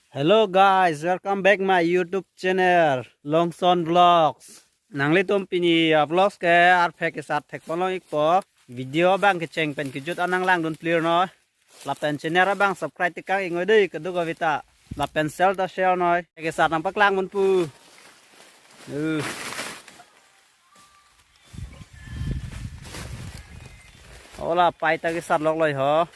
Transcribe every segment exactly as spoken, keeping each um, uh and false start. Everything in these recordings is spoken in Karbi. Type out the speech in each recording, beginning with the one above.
Hello guys, welcome back my YouTube channel Longson Vlogs. Nanglitum pini a-vlogs ke arphek kesat thekponlong-ikpo. Video abang kecheng pen kejut an nanglangdun clear noi. Lapen channel abang subscribe tekang-ik noi dei, kadokave ta. Lapen share ta share noi. Kesat nangpaklang mun pu. Uh. Ola pai ta kesat lokloi ho.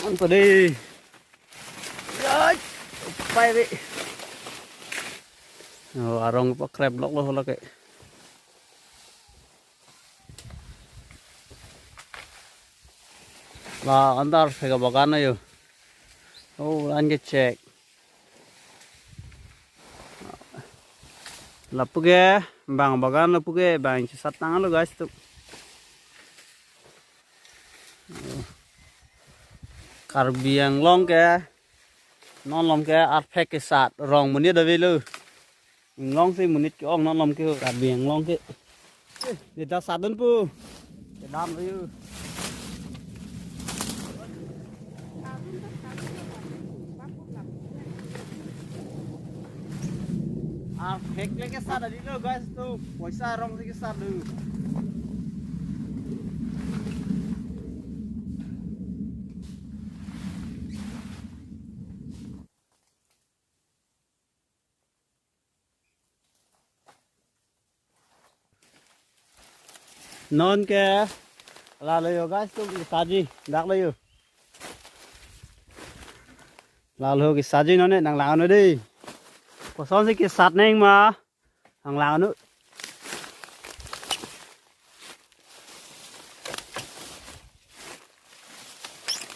Ang tadi. Yai. Pai ri. Oh, arong pakrep loklo ho lake. La antar phega bagan ayo. Oh, lan kechek. Lapu ke, bang bagan lapu ke, bang chesat tanglo guys tu. Karbi Anglong ke, non malom ke arphek kesat, rong monit avelo. Inglong si monit ke-ong, non malom ke Karbi Anglong ke. Dei ta satdun pu. Kedam lo yu. Arphek le kesat adilo guys tu. Poisa rong si kesat lo. Non ke lalo yo guys tu kesaji dak lo yo. Lalo kesaji non ne nanglang noi dei. Koson si kesat neng ma nanglang noi.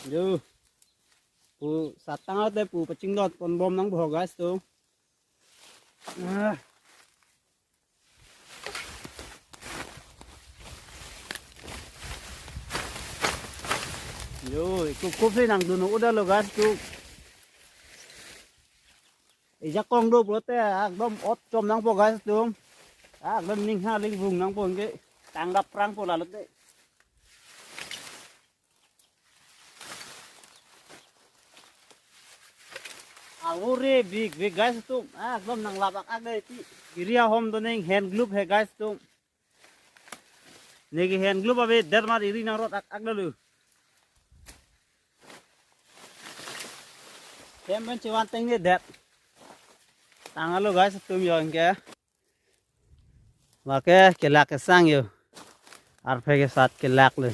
Yo. Pu sat tang ate pu pachingdot ponbom nangpo guys tu. Ah. Yo, ikup kup si nangdun-o udah lo guys tu. Ijakong do pulote ekdom ot chom nangpo guys tu. Ekdom ning ha ling vung nangpo ke. Tangdap prang po lalo te. Aore big big guys tu. Ekdom nanglap ak ak dei ti. Iri ahom do neng hand glove he guys tu. Neke hand glove ave det mar iri nangrot ak ak dolo. Hem pen chevan teng ne det. Tanglo guys tum yo anke. Lake kelak kesang yo. Arphek kesat kelak le.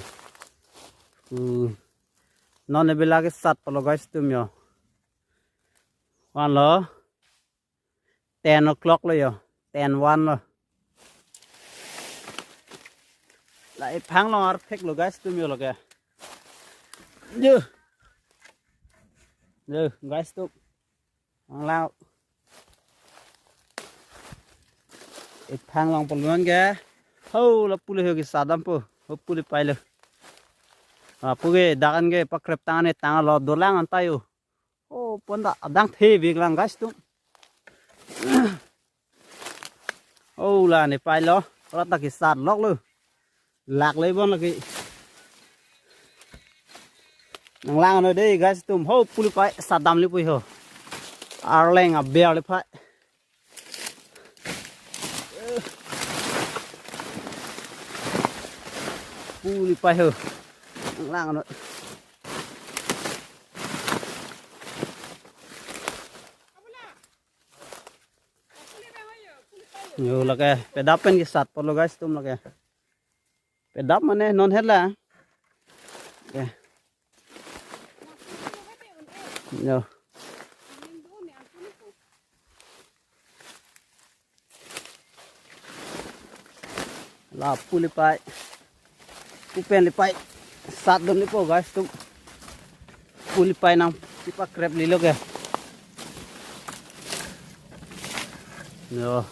Hmm. Non ne bila kesat palo guys tum yo. Vanlo. Ten o'clock lo yo. Ten one lo. La ephang long arphek lo guys tum yo lake. Yo. Yo guys tum. Nanglang. Ephang long polo non ke. Ho lapu le ho kesat dampo. Ho pu le pai lo. Lapu ke dak an ke pakrep tang ne tanglo dolang anta yo. Oh, pon ta adang the big lang guys tum. Oh, la ne pai lo. Rat ta kesat loklo. Lak le bon lake. Nanglang noi dei guys tum. Ho pu le pai sat damle pu ho. Arleng aber le pai. Pu le pai ho. Nanglang noi. Yo lake pedap pen kesat polo guys tum lake. Pedap mane non het la. Oke. Yo. Lapu le pai. Pu pen le pai. Satdun le po guys tum. Pu le pai nang. Kipa krep lilo ke. Yo.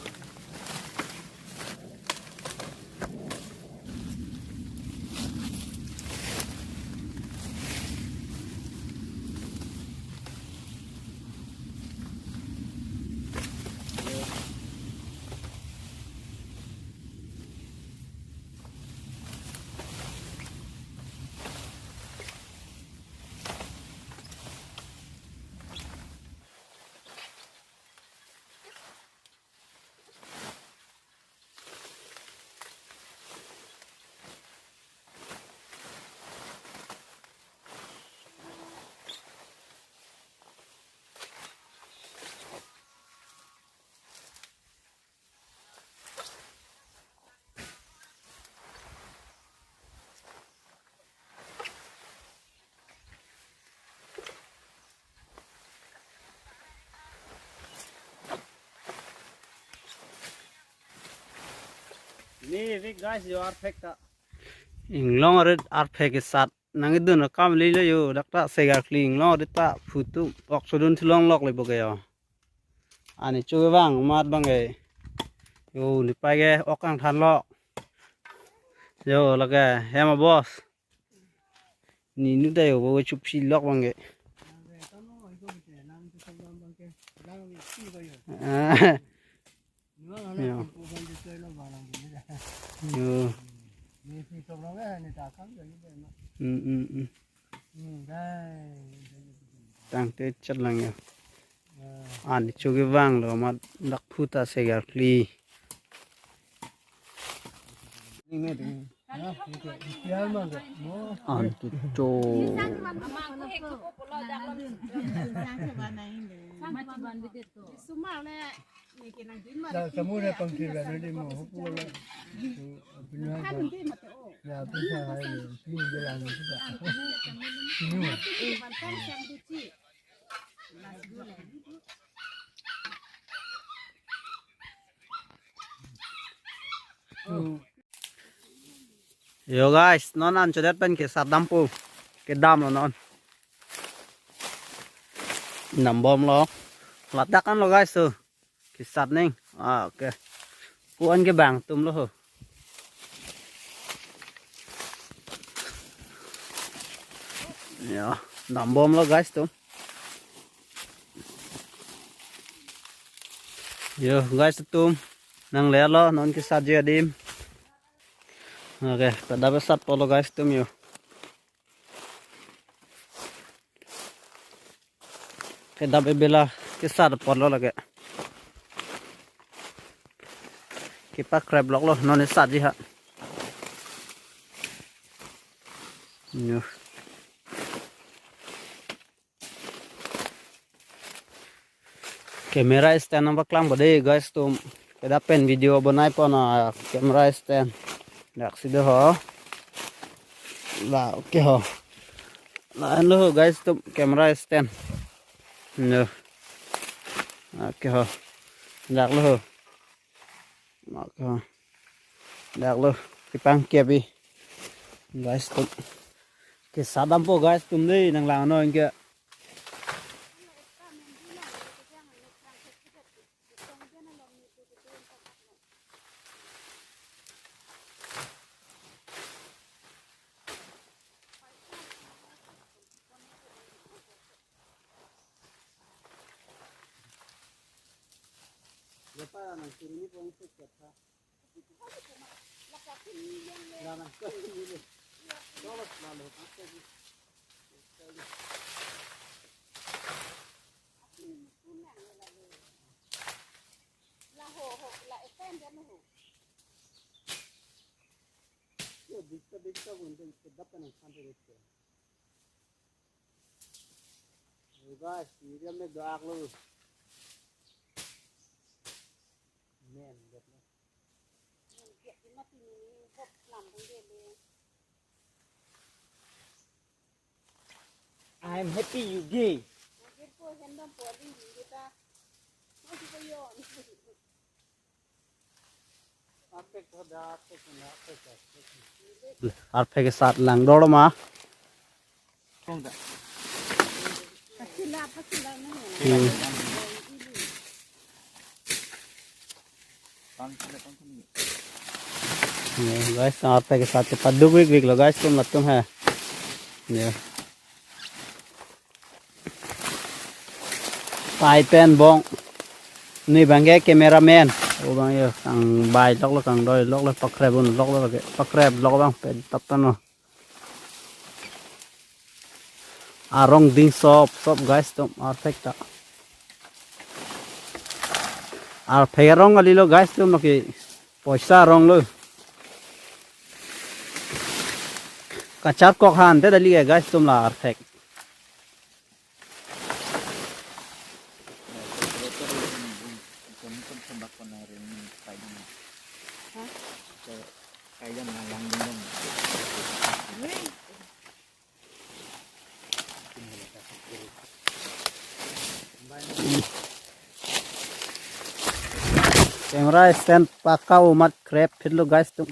Ni vik guys, yo arphek ta. Inglong arit arphek kesat. Nangkedun akam lilo yo, dak ta segarkli inglong arit ta phutu. Ok sodun thulong lok le bo ke yo. Ani chuvang mat bang ke. Yo, ni pai ke ok kangthan lo. Yo, lake, hem a boss. Ni nu da yo, bo chupsi lok bang ke. Ah. Yo. Yo. Mm, mm, mm. Tangte chat lang yo. Ani chukevang lo mat dak phu ta segarkli. An tu cho. Yo guys, non an chodet pen kesat dampo. Kedam lo non. Dambom lo. Ladak an lo guys, so. Kesat ning. Ah, okay. Kuan ke bang tum lo ho. Ya, dambom lo guys tum. Yo guys tum, nang le lo non kesat je adim. Okay, pada besat polo guys tum yo. Kedap ebela kesat apor lo lake. Kepakrep lok lo non esat ji ha. Yo. Camera stand nang paklang bade guys tum. Kedap pen video bonai pon a camera stand. Dak si do ho. La okay ho. La an lo ho guys tum camera stand. No. Okay ho. Dak lo ho. Okay ho. Dak lo kepangkep i. Guys tum. Kesat dampo guys tum dei nang lang no anke. Guys, medium me do aklo. Men, det lo. I'm happy you gay. Arphek kesat lang dor ma. Hmm. Ya, guys, arphek kesat paduk vik vik lo guys, tum latum ha. Ya. Pai pen bong. Ni bang ke cameraman. O bang yo, kangbai lok lo, kangdoi lok lo, pakrep un lok lo ke. Pakrep lok bang pen tap tan lo. Arong ding sop sop guys tum arphek ta. Arphek arong kali lo guys tum lake poisa arong lo. Kachar kok han te dali ke guys tum la arphek. Camera stand pakau amat krep phitlo guys tum.